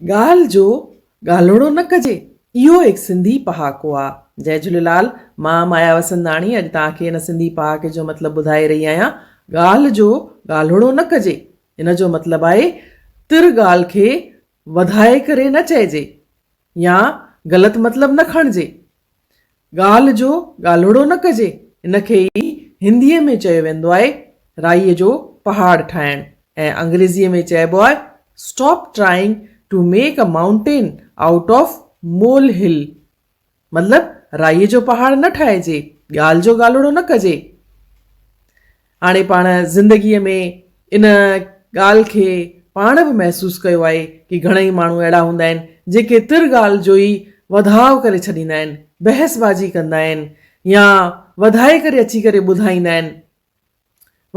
ڳالهه جو ڳالهوڙو نه ڪجي. اهو هڪ سنڌي پهاڪو آ. جئي جهوليلال، مان مايا وسنداڻي اڄ توهان کي ان سنڌي پهاڪي جو مطلب ٻڌائي رهي آهيان. ڳالهه جو ڳالهوڙو نه ڪجي. ان جو مطلب آهي تر ڳالهه کي وڌائي ڪري نه چئجي يا غلط مطلب نه کڻجي. ڳالهه جو ڳالهوڙو نه ڪجي، ان کي ئي هنديء ۾ چيو ويندو آهي رائيء جو پهاڙ ٺاهڻ ۽ انگريزيء ۾ چئبو آهي Stop trying to make a mountain out of molehill مطلب رائيء جو پهاڙ نه ٺاهجي، ڳالهه جو ڳالهوڙو نه ڪجي. هاڻي پاڻ زندگيء ۾ ان ڳالهه کي پاڻ به محسوس ڪيو آهي ڪي گهڻئي ماڻهو اهڙا هوندا آهن جيڪي تر ڳالهه جو ئي وڌاء ڪري ڇڏيندا آهن، بحث بازي ڪندا آهن يا وڌائي ڪري اچي ڪري ٻڌائيندا آهن.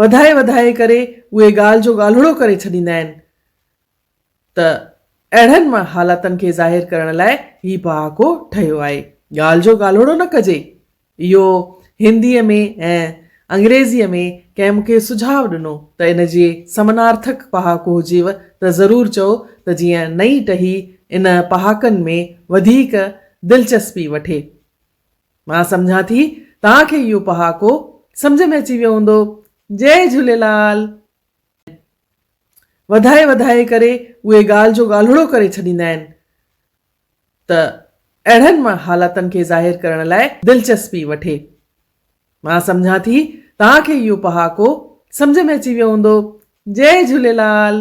وڌائي وڌائي ڪري اهي ڳالهه جو ڳالهوڙو ڪري ڇڏيندا آهن. ته اهڙن حالتن کي ظاهر ڪرڻ لاء هي پهاڪو ٺهيو آهي. ڳالهه جو ڳالهوڙو نه ڪجي. اهو هنديء ۾ ۽ انگريزيء ۾ ڪنهن مون کي سجهاء ڏنو ته ان جي سمنارٿڪ پهاڪو هجيو ته ضرور چئو ته جيئن نئين ٽهي ان پهاڪن ۾ وڌيڪ دلچسپي وٺي. مان سمجهان ٿي توهان کي اهو پهاڪو سمجهه ۾ اچي ويو هوندو. جئي جهوليلال. وڌائي وڌائي ڪري اهي ڳالهه جو ڳالهوڙو ڪري ڇڏيندا آهن ته اهڙن حالتن کي ظاهر ڪرڻ لاء دلچسپي وٺي. مان سمجهان ٿي توهان کي اهو پهاڪو سمجهه ۾ اچي ويو هوندو. جئي جهوليلال.